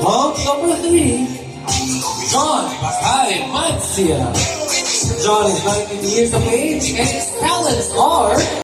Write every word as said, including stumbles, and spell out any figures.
Hop number three, John Bakay Mancia. John is nineteen years of age and his talents are